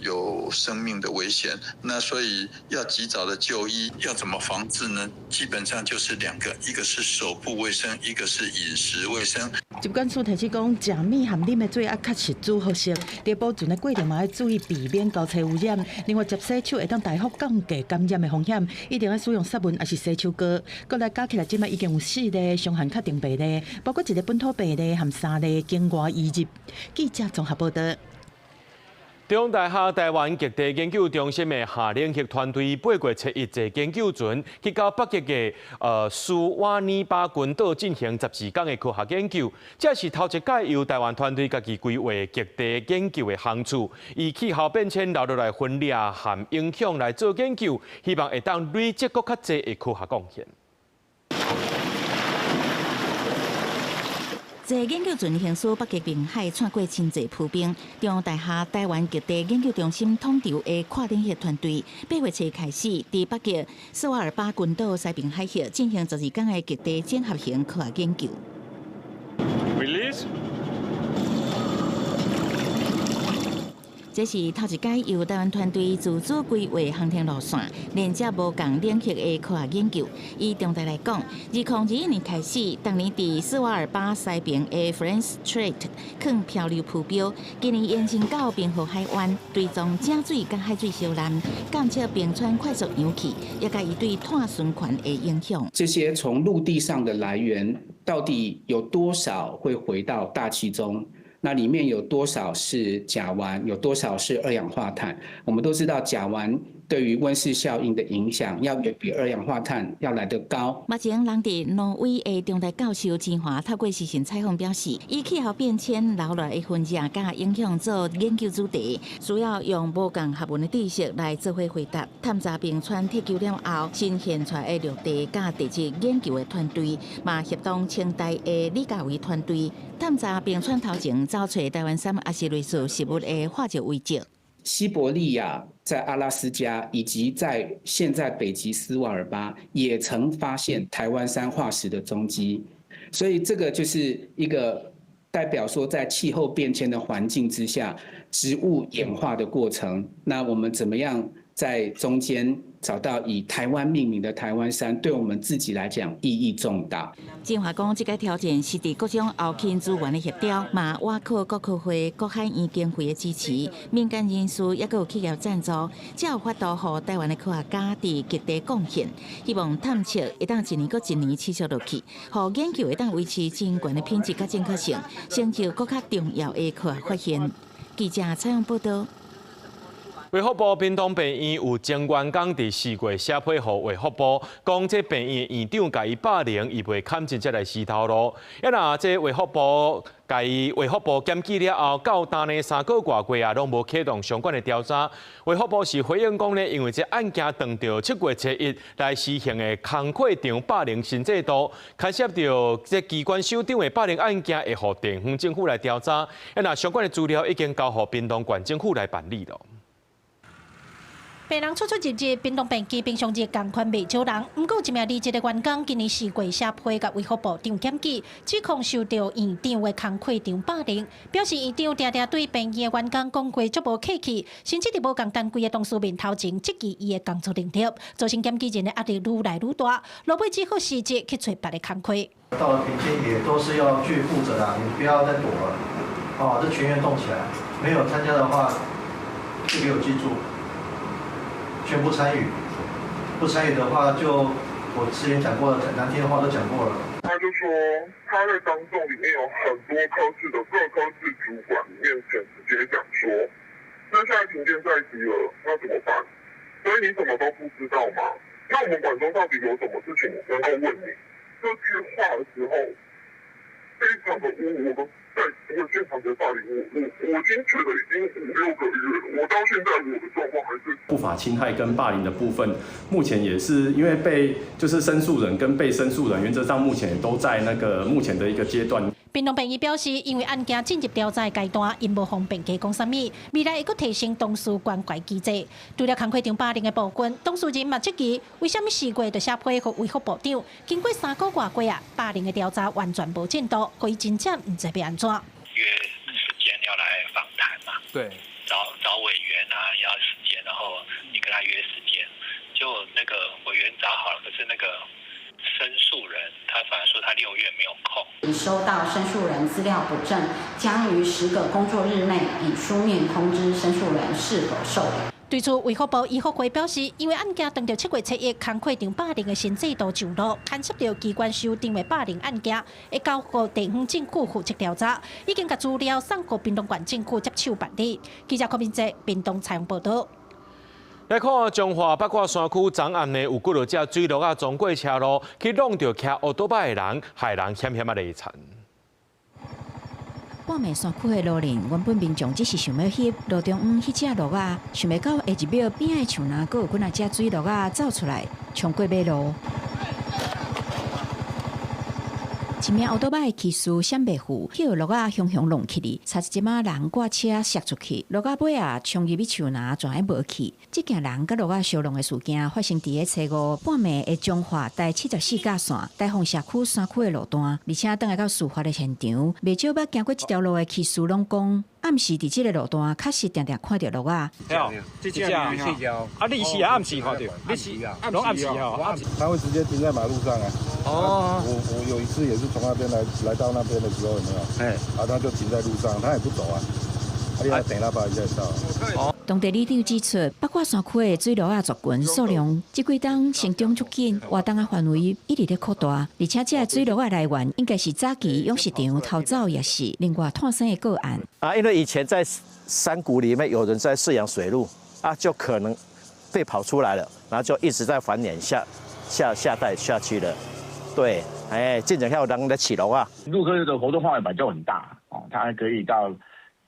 有生命的危險。那所以要及早的就醫，要怎麼防治呢？基本上就是兩個，一個是手部衛生，一個是飲食衛生。疾管署提醒講，食物和啉的水啊，確實煮好食，佇保存的過程嘛，愛注意避免交叉污染。另外，捷洗手會當大幅降低感染的風險，一定愛使用殺菌抑是洗手膏。閣來加起來，這擺已經有四例傷寒確定病例，包括一个本土病例和三例境外移入。記者綜合報道。中大學台灣極地研究中心的夏冷極團隊8月七日坐研究船去到北極的斯瓦爾巴群島進行14天的科學研究。這是頭一擺由台灣團隊家己規劃極地研究的航次，以氣候變遷留落來分裂和影響來做研究，希望會當累積閣較濟的科學貢獻。坐研究船行駛北極冰海，穿過真濟浮冰。中央大學台灣極地研究中心統籌的跨領域團隊，8月初開始，佇北極斯瓦爾巴群島西爿海域進行12天的極地綜合型科學研究。 Release。這是頭一擺由台灣團隊自主規劃航天路線，連接無仝領域的科學研究。以中大來講，2021年開始，當年佇斯瓦爾巴西爿的 Fram Strait 囥漂流浮標，今年延伸到冰河海灣，追蹤井水佮海水相濫，監測冰川快速融去，也佮伊對碳循環的影響。這些從陸地上的來源，到底有多少會回到大氣中？那裡面有多少是甲烷，有多少是二氧化碳？我們都知道甲烷對於溫室效應的影響，要遠比二氧化碳要來得高。目前，人佇挪威的中大教授金華透過視訊採訪表示，以氣候變遷留落來的痕跡佮影響做研究主題，需要用無仝學問的知識來做伙回答。探查冰川退休了後，新現出來的陸地佮地質研究的團隊，嘛協同清大的李家維團隊，探查冰川頭前找揣台灣杉抑是類似植物的化石遺跡。西伯利亞、在阿拉斯加以及在現在北極斯瓦爾巴也曾發現台灣杉化石的蹤跡，所以這個就是一個代表說，在氣候變遷的環境之下，植物演化的過程。那我們怎麼樣在中間找到以台灣命名的台灣杉，對我們自己來講意義重大。金華講，這个挑戰是佇各種後勤資源的協調，嘛倚靠國科會、國海院經費的支持，民間人士抑閣有企業贊助，才有法度予台灣的科學家佇極地貢獻。希望探測會當一年閣一年持續落去，予研究會當維持真懸的品質佮正確性，成就閣較重要的科學發現。記者採訪報道。衛福部屏東病院有前員工佇4月寫批予衛福部，講這病院的院長共伊霸凌，伊袂堪真才來辭頭路。啊若這衛福部共伊衛福部檢舉了後，到今呢3個外月啊，攏無啟動相關的調查。衛福部是回應講呢，因為這案件當著7月初一來施行的工課場霸凌新制度，牽涉著這機關首長的霸凌案件，會予地方政府來調查。啊若相關的資料已經交予屏東縣政府來辦理了。病人出出入入，屏東病區平常日仝款袂少人。毋過一名離職的員工今年4月寫批共衛福部長檢舉，指控受著院長的工課場霸凌，表示院長定定對病院的員工講話足無客氣，甚至佇無仝單位的同事面頭前質疑伊的工作能力，造成檢舉人的壓力愈來愈大，落尾只好辭職去揣別个工課。到了評鑑也都是要去負責的，你不要再躲了，哦，這全員動起來，沒有參加的話，就給我記住。全部參與，不參與的話，就我之前講過了，難聽的話都講過了。他就說他在當眾裡面有很多科室的各科室主管面前直接講說，那現在停電在即了，那怎麼辦？所以你什麼都不知道嗎？那我們管中到底有什麼事情能夠問你？這句話的時候，非常的侮辱我，跟在我現場的霸凌我，我已經覺得已經五六個月了，我到現在我的狀況還是不法侵害跟霸凌的部分，目前也是因為被就是申訴人跟被申訴人原則上目前也都在那個目前的一個階段。屏東病院表示，因為案件進入調查階段，𪜶無方便加講啥物，未來會閣提升當事關懷機制。除了工課場霸凌的部分，當事人嘛質疑，為啥物4月就寫批予衛福部長，經過3個外過啊，霸凌的調查完全無進度，予伊真正毋知欲按怎。約時間要來訪談嘛？對，找找委員啊，要時間，然後你跟他約時間，就那個委員找好了，可是那個申訴人他反而說他6月沒有空。已收到申訴人資料補正，將於10個工作日內以書面通知申訴人是否受理。對此，衛福部醫福會表示，因為案件當著7月7日，工課場霸凌的新制度上路，牽涉到機關修訂的霸凌案件，會交予地方政府負責調查，已經共資料送予屏東縣政府接手辦理。記者柯明哲屏東採訪報導。來看彰化八卦山區昨暗呢，有幾落隻水鹿仔衝過車路，去挵著騎烏多擺的人，害人險險仔離殘。半暝山區的路人，原本民眾只是想欲翕路中央彼隻鹿仔，想袂到下一秒邊仔的樹林閣有幾若隻水鹿仔走出來，衝過馬路。一名烏多擺的騎士閃袂赴，去予鹿仔雄雄挵起去，差一點仔人掛車摔出去，鹿仔尾仔衝入去樹林，全無去。這件人佮鹿仔相挵的事件發生佇咧初五半暝的彰化台74甲線大鳳社區山區的路段，而且轉來到事發的現場，袂少捌行過這條路的騎士攏講，暗時佇這个路段確實定定看著鹿仔。這隻啊，你是暗時看著？你是攏暗時哦，暗時。他會直接停在馬路上啊。哦。我有一次也是從那邊來到那邊的時候，有沒有？哎。啊，他就停在路上，他也不走啊。啊，你要等他把一下到。當地里長指出，八卦山區的水鹿仔族群數量，這幾冬成長足緊，活動的範圍一直咧擴大，而且這个水鹿仔來源應該是早期養殖場偷走，抑是另外湠生的個案。啊，因為以前在山谷裡面有人在飼養水鹿，啊，就可能被跑出來了，然後就一直在繁衍下下下代下去了。對，哎，進前還有人在飼鹿仔。鹿科的活動範圍本來就很大哦，它還可以到。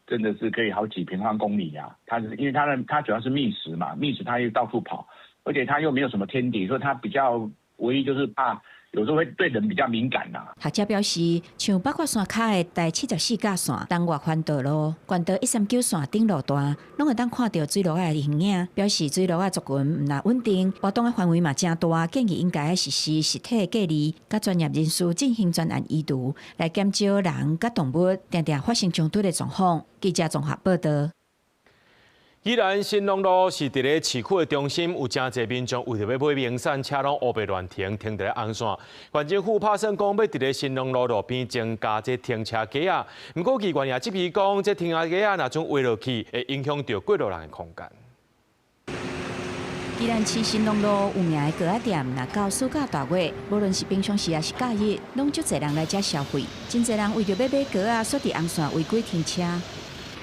真的是可以好幾平方公里啊！它是因為它的它主要是覓食嘛，覓食它又到處跑，而且它又沒有什麼天敵，所以它比較唯一就是怕有時候會對人比較敏感呐。學者表示，像八卦山跤的台74甲線、東外環道路、縣道139線頂路段，攏會當看著水鹿仔的形影，表示水鹿仔族群毋但穩定，活動的範圍嘛誠大，建議應該實施實體隔離，佮專業人士進行專案移除，來減少人佮動物定定發生衝突的狀況。記者綜合報導。宜蘭新隆路是佇咧市區的中心，有誠濟民眾為著欲買名產，車攏烏白亂停，停佇咧紅線。縣政府拍算講，欲佇咧新隆路路邊增加這停車格仔，毋過議員也質疑講，這停車格仔若將畫落去，會影響著過路人的空間。宜蘭市新隆路有名的糕仔店，若到暑假大月，無論是平常時抑是假日，攏足濟人來遮消費。真濟人為著欲買糕仔，煞佇紅線違規停車。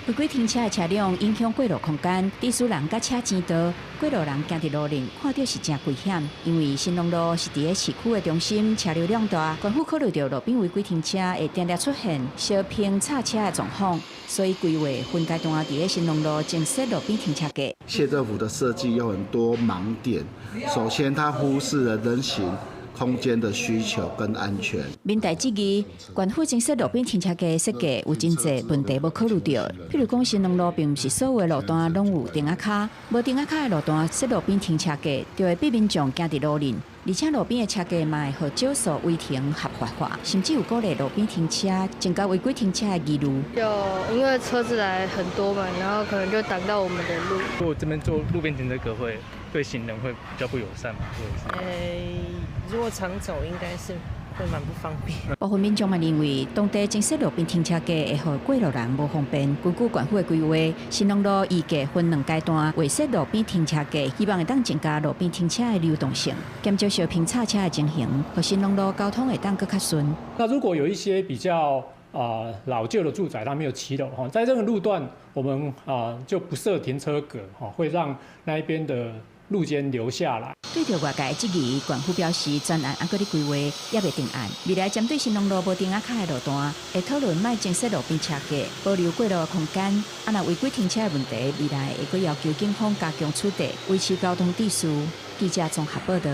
違規停車的車輛影響過路空間，致使人佮車爭道，過路人行佇路頂，看著是誠危險。因為新隆路是佇咧市區的中心，車流量大，縣府考慮著路邊違規停車會定定出現相拼插車的狀況，所以規劃分階段佇咧新隆路增設路邊停車格。縣政府的設計有很多盲點，首先它忽視了人行空間的需求跟安全。民代質疑，縣府增設路邊停車格設計有真濟問題無考慮著，譬如講新隆路並毋是所有的路段攏有釘仔跤，無釘仔跤的路段設路邊停車格，就會逼民眾行佇路頂，而且路邊的車格嘛會予少數違停合法化，甚至有鼓勵路邊停車，增加違規停車的疑慮。就因為車子來很多嘛，然後可能就擋到我們的路。如果這邊做路邊停車格，會對行人會比較不友善嘛？如果常走，應該是會蠻不方便。部分民眾嘛認為，當地增設路邊停車格會予過路人無方便。根據縣府的規劃，新隆路預計分兩階段劃設路邊停車格，希望會當增加路邊停車的流動性，減少相拼插車的情形，予新隆路交通會當閣較順。那如果有一些比較老舊的住宅，它沒有騎樓哈，在這個路段，我們就不設停車格哈，會讓那一邊的路肩留下來。對著外界質疑，縣府表示專案猶閣咧規劃，猶未定案。未來針對興隆路無燈仔跤的路段，會討論莫增設路邊車格，保留過路的空間。啊，若違規停車的問題，未來會閣要求警方加強取締，維持交通秩序。記者綜合報道。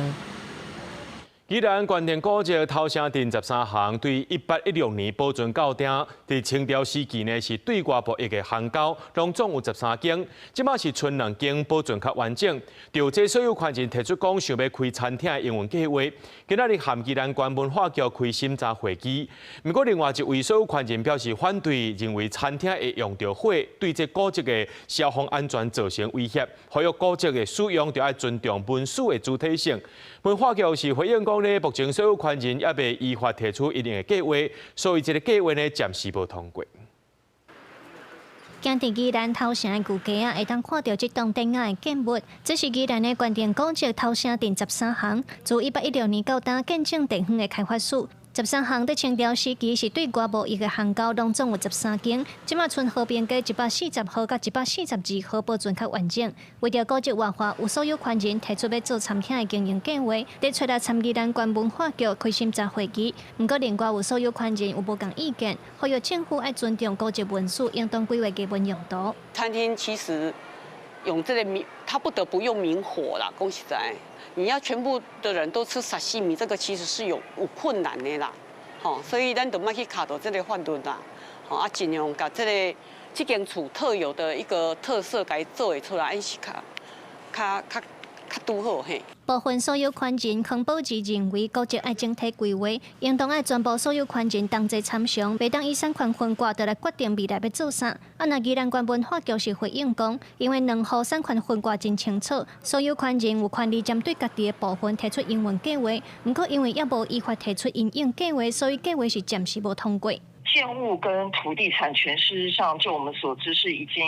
宜蘭縣定古蹟頭城鎮十三行對1816年保存到今，佇清朝時期呢是對外貿易的行溝，攏總有十三間，這馬是賰兩間保存較完整。就這所有權人提出講，想欲開餐廳的營運計劃，今仔日函宜蘭縣文化局開審查會議。毋過另外一位所有權人表示反對，認為餐廳會用著火，對這古蹟的消防安全造成威脅，呼籲古蹟的使用著愛尊重文史的主體性。文化局是回應講咧，目前所有權人猶未依法提出一定的計劃，所以這个計劃呢暫時無通過。行佇宜蘭頭城的舊街仔，會當看著這棟典雅的建物。這是宜蘭的縣定古蹟頭城鎮十三行，自1816年到今見證地方的開發史。十三行佇清朝時期是對外貿易的行溝，攏總有十三間。這馬賰和平街140號佮142號保存較完整。為著古蹟活化，有所有權人提出欲做餐廳的經營計劃，佇初六參宜蘭縣文化局開審查會議。毋過另外有所有權人有無仝意見，呼籲政府愛尊重古蹟文史，應當規劃藝文用途。餐廳其實用這個明，他不得不用明火啦。講實在，你要全部的人都吃沙西米，這個其實是有困難的啦。吼，所以咱就莫去卡著這个法律啦。吼，啊，盡量共這个這間厝特有的一個特色，共伊做會出來，是較較較較拄好嘿。部分所有權人康寶治認為，古蹟愛整體規劃，應當愛全部所有權人同齊參詳，袂當以產權分割就來決定未來欲做啥。啊，若宜蘭縣文化局是回應講，因為兩戶產權分割真清楚，所有權人有權利針對家己的部分提出營運計劃。毋過因為猶無依法提出營運計劃，所以計劃是暫時無通過。建物跟土地產權，事實上，就我們所知，是已經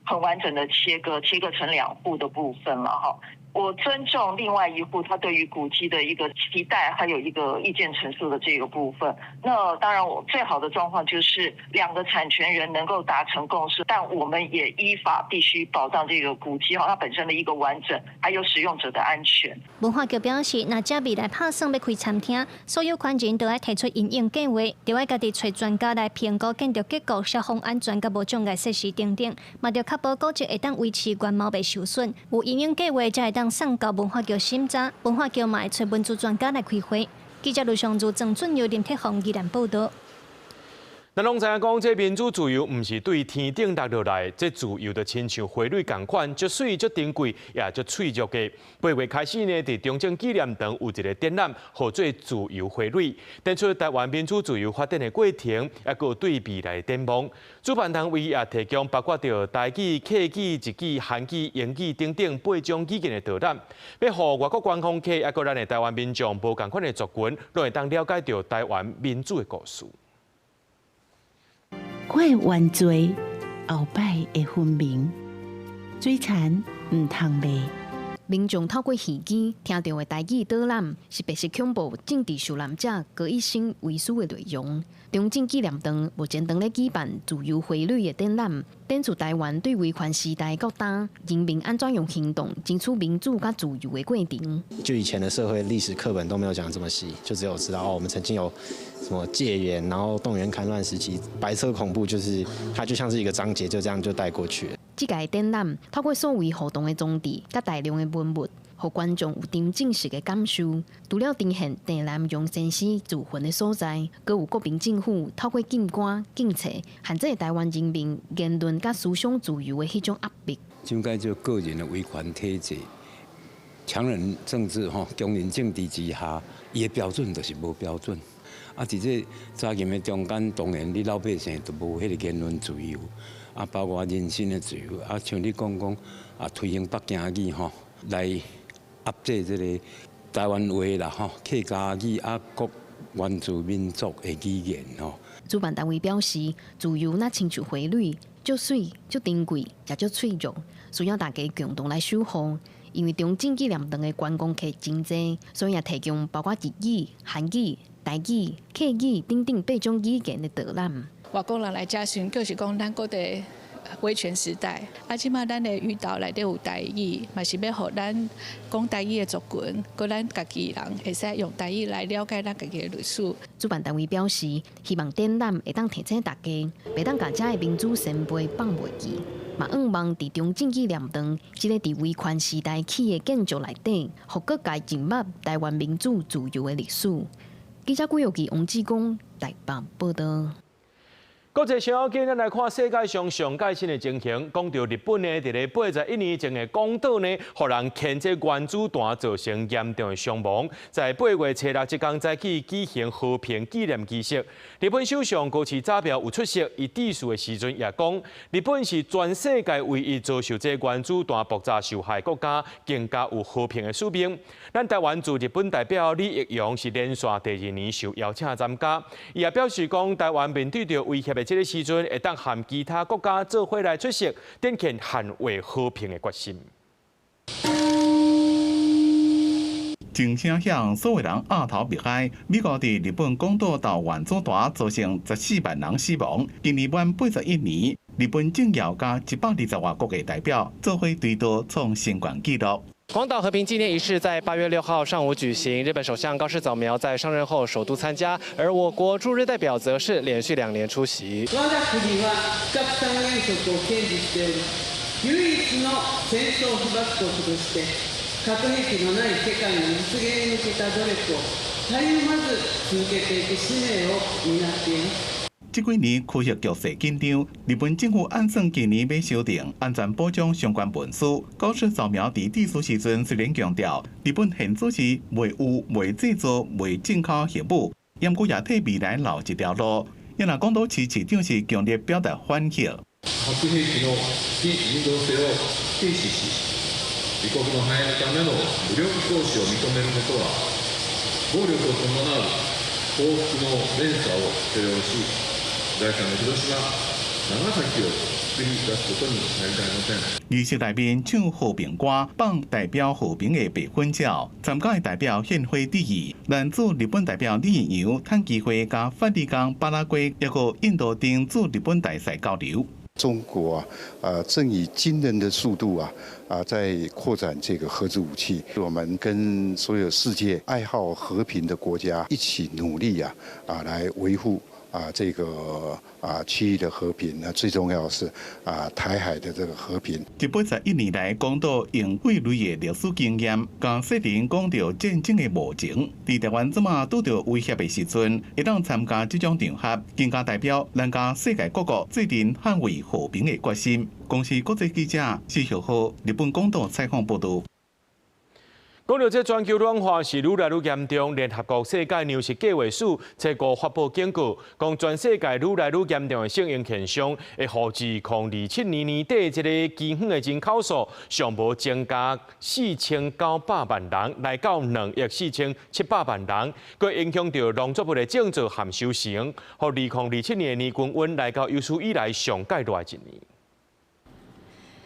很完整的切割，切割成兩戶的部分了哈。我尊重另外一戶他對於古蹟的一個期待，還有一個意見陳述的這個部分。那當然，我最好的狀況就是兩個產權人能夠達成共識，但我們也依法必須保障這個古蹟哈，它本身的一個完整，還有使用者的安全。文化局表示，若這未來拍算欲開餐廳，所有權人都愛提出營運計劃，著愛家己揣專家來評估建築結構、消防安全佮無障礙設施等等，嘛著確保古蹟會當維持原貌袂受損。有營運計劃才會當送交文化局審查，文化局嘛會揣文資專家來開會。記者盧尚如、鄭俊耀、林鐵宏宜蘭報導。咱攏知影講，這民主自由毋是對天頂落落來，這自由就親像花蕊仝款，足媠足珍貴，也足脆弱的。8月開始呢，佇中正紀念堂有一个展覽，號做自由花蕊，展出台灣民主自由發展的過程，抑閣有對未來的展望。主辦單位也提供包括著台語、客語、日語、韓語、英語等等八種語言的導覽，欲予外國觀光客，抑閣咱的台灣民眾無仝款的族群，攏會當了解著台灣民主的故事。我會原罪，後擺會分明。水田毋通賣。民眾透過耳機聽著的台語導覽，是白色恐怖政治受難者高一生遺書的內容。中正紀念堂目前當咧舉辦自由花蕊的展覽，展出台灣對威權時代到今人民按怎樣行動爭取民主佮自由的過程。就以前的社會歷史課本都沒有講這麼細，就只有知道哦，我們曾經有什麼戒嚴，然後動員戡亂時期，白色恐怖，就是它就像是一個章節，就這樣就帶過去。這屆展覽透過數位互動的裝置，佮大量的文物，予觀眾有沉浸式的感受。除了呈現鄭南榕先生自焚的所在，閣有國民政府透過禁歌、禁冊，限制台灣人民言論佮思想自由的彼種壓迫。這個叫個人的威權體制、強人政治吼，強人政治之下，伊的標準就是無標準。啊，佇這查禁的中間，當然你老百姓就無彼個言論自由。啊，包括人身的自由，啊，像你講講啊，推行北京語吼，來壓制這個台灣話啦吼，客家語啊，各原住民族的語言吼。主辦單位表示，自由若親像花蕊，足媠、足珍貴，也足脆弱，需要大家共同來守護。因為中正紀念堂的觀光客真濟，所以也提供包括日語、韓語、台語、客語等等八種語言的導覽。外國人來遮時，就是講咱閣佇威權時代。啊，這馬咱的漁島內底有台語，嘛是欲予咱講台語的族群，閣咱家己人會使用台語來了解咱家己的歷史。主辦單位表示，希望展覽會當提醒大家，袂當共遮的民主先輩放袂記。嘛，向望佇中正紀念堂這個佇威權時代起的建築內底，予各界認捌臺灣民主自由的歷史。記者古玉記王志剛台北報導。國際上緊，咱來看世界上上蓋新的情形。講著日本呢，佇咧81年前的廣島呢，予人牽這原子彈造成嚴重的傷亡。在8月初6這工早起舉行和平紀念儀式。日本首相高市早苗有出席，伊致辭的時陣也講，日本是全世界唯一遭受這原子彈爆炸受害國家，更加有和平的使命。咱臺灣駐日本代表李易陽是連續第二年受邀請參加，伊也表示講，臺灣面對著威脅的這個時陣，會當和其他國家做伙來出席，展現捍衛和平的決心。鐘聲響，所有人額頭默哀。美國佇日本廣島投原子彈，造成14萬人死亡。今年滿81年，日本政要佮120外國的代表做伙追悼創新懸紀錄。廣島和平紀念儀式在8月6號上午舉行，日本首相高市早苗在上任後首度參加，而我國駐日代表則是連續2年出席。我が國は非核三原則を堅持しており、唯一の戦爭被爆國として核兵器のない世界の実現に向けた努力をたゆまず続けていく使命を擔っています。這幾年區域局勢緊張，日本政府按算今年欲修訂安全保障相關文書。高市早苗佇致辭時陣雖然強調，日本現此時袂有、袂製造、袂進口核武，毋過也替未來留一條路。伊若廣島市市長是強烈表達反核。核兵器の非人道性を軽視し、自國の繁栄のための武力行使を認めることは、暴力を伴う報復の連鎖を許容し、第三の広島、長崎を作り出すことになりかねません。儀式內面唱和平歌，放代表和平的白粉鳥。參加的代表獻花致意。咱駐日本代表李易陽趁機會佮梵蒂岡、巴拉圭，抑閣印度等駐日本大使交流。中國啊，正以驚人的速度啊，在擴展這個核子武器。我們跟所有世界愛好和平的國家一起努力啊，來維護這個區域的和平。那最重要的是台海的這個和平。這81年來，廣島用幾類的歷史經驗，共世人講著戰爭的無情。佇臺灣這馬拄著威脅的時陣，會當參加這種場合，更加代表咱佮世界各國最近捍衛和平的決心。公視國際記者施玉浩日本廣島採訪報導。講著這全球暖化是愈來愈嚴重，聯合國世界糧食計劃署初五發布警告，講全世界愈來愈嚴重的聖嬰現象，會予2027年年底這個饑荒的人口數上無增加4900萬人，來到2億4700萬人，閣影響著農作物的種植和收成，予2027年的年均溫來到有史以來上蓋熱的一年。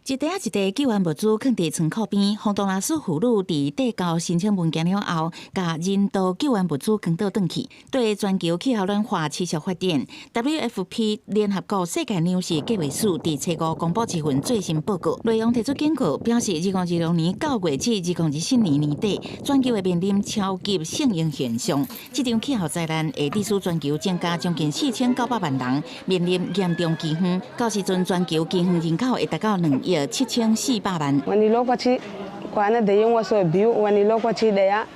一袋仔一袋救援物資囥佇倉庫邊，洪都拉斯婦女佇遞交申請文件了後，共人道救援物資扛倒轉去。對全球氣候暖化持續發展，WFP 聯合國世界糧食計劃署佇初五公布一份最新報告，內容提出警告，表示2026年9月至2024年年底，全球會面臨超級聖嬰現象。這場氣候災難會致使全球增加將近4900萬人面臨嚴重饑荒。到時陣，全球饑荒人口會達到2億7400萬。 Wani lokaci kwana da yunwa sau biyu, wani lokaci ɗaya.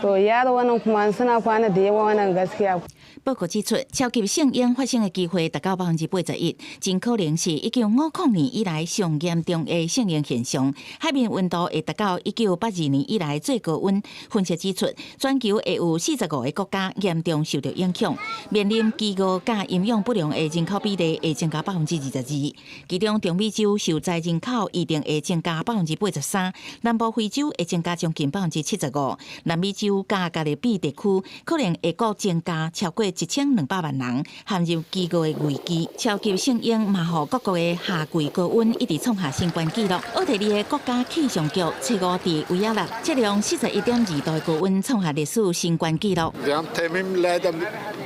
To yaro wannan kuma suna kwana da yawa wannan gaskiya. 報告指出，超級聖嬰發生的機會達到81%，真可能是1950年以來上嚴重的聖嬰現象。海面溫度會達到1982年以來最高溫。分析指出，全球會有45個國家嚴重受著影響，面臨飢餓佮營養不良的人口比例會增加22%。其中，中美洲受災人口預定會增加83%，南部非洲會增加將近75%，南美洲佮加勒比地區可能會閣增加超過1200萬人陷入飢餓的危機。超級聖嬰嘛，予各國的夏季高溫一直創下新懸紀錄。奧地利的國家氣象局初五佇維也納測量41.2度的高溫，創下歷史新懸紀錄。 Wir haben Termin leider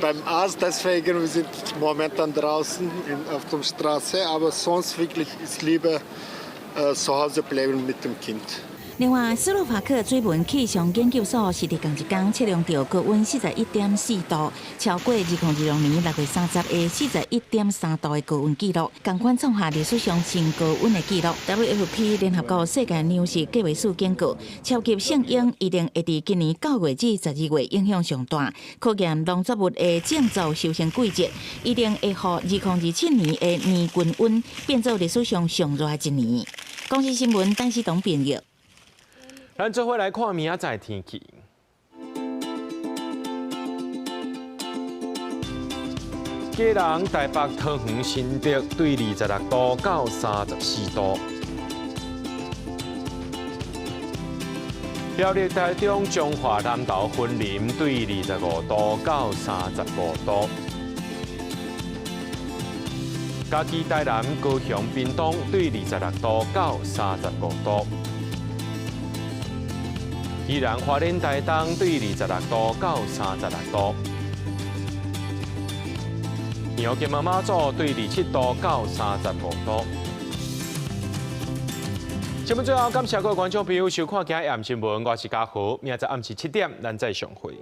beim Arzt, deswegen wir sind momentan draußen auf der Straße, aber sonst wirklich ist lieber zu Hause bleiben mit dem Kind. 另外，斯洛伐克水文氣象研究所是佇仝一工測量著高溫41.4度，超過2026年6月30的41.3度的高溫紀錄，仝款創下歷史上新高溫的紀錄。WFP 聯合國世界糧食計劃署警告，超級聖嬰一定會佇今年9月至12月影響上大，考驗農作物的種作收成季節，一定會予2027年的年均溫變做歷史上上熱的一年。公視新聞陳思彤編譯。咱做伙來看明仔載天氣。基隆、台北、桃園、新竹對26度到34度。苗栗、台中、彰化、南投、雲林對25度到35度。嘉義、台南、高雄、屏東對26度到35度。宜蘭、花蓮、台東對26度到36度，苗栗、馬祖對27度到35度。新聞最後，感謝各位觀眾朋友收看今日暗新聞，我是嘉豪，明仔載暗時7點，咱再相會。